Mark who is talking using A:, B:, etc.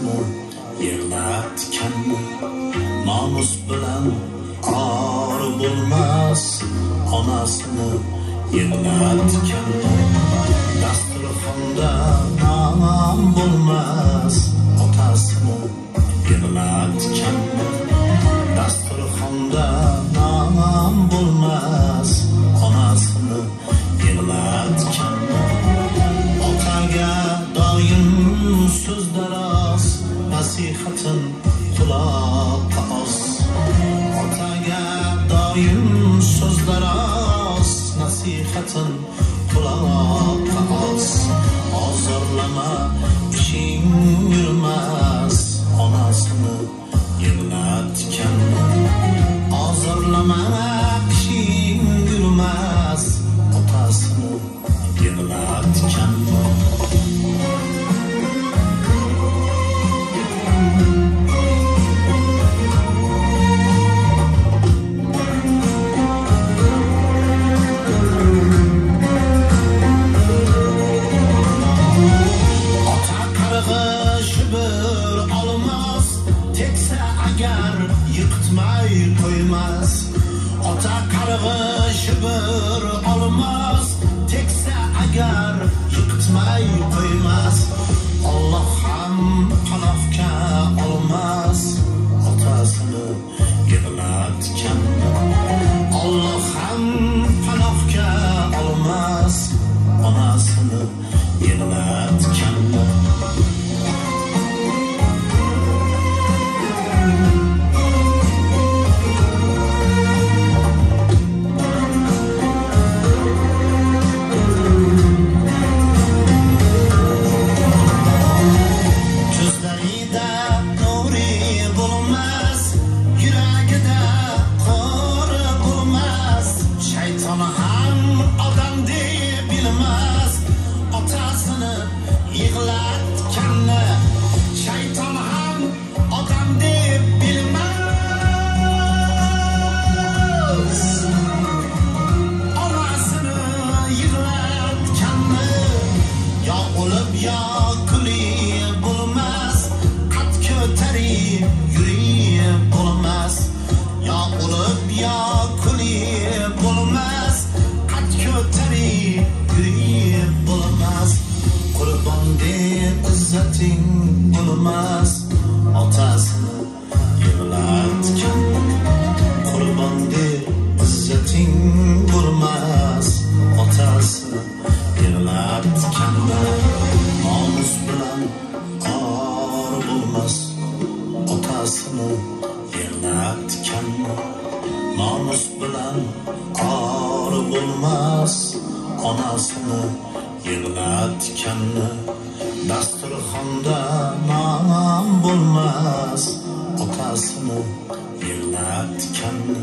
A: Onasini yig'latganni. Nomus bilan or bo'lmas, onasini yig'latganni. Dasturxonda non bo'lmas, otasini yig'latganni. Dasturxonda non bo'lmas, onasini yig'latganni. Otaga doim so'z daroz, nasihatin quloqqa os. Otaga doim so'z daroz, nasihatin quloqqa os. Ozorlama ishing yurmas, onasini yig'latganni. Ozorlama ishing yurmas, otasini yig'latganni. Ota qarg'ishi bir olmos, tegsa agar yiqitmay qo'ymas. Ota qarg'ishi bir olmos, tegsa agar yiqitmay qo'ymas. Alloh ham panohga olmas, otasini yig'latganni. Alloh ham panohga olmas, onasini yig'latganni. Ko'zlarida nuri bo'lmas, yuragida qori bo'lmas. Shayton ham odam deb bilmas, otasini yig'latganni. Shayton ham odam deb bilmas, onasini yig'latganni. Yo o'lib yo kulib bo'lmas, qad ko'tarib yurib bo'lmas. Yo o'lib yo kulib bo'lmas, qad ko'tarib yurib bo'lmas. Qurbon deb izzating bo'lmas, otasini yig'latganni. Qurbon deb izzating bo'lmas, otasini yig'latganni. Nomus bilan or bo'lmas, otasini yig'latganni. Nomus bilan or bo'lmas, onasini yig'latganni. Dasturxonda non bo'lmas, otasini yig'latganni.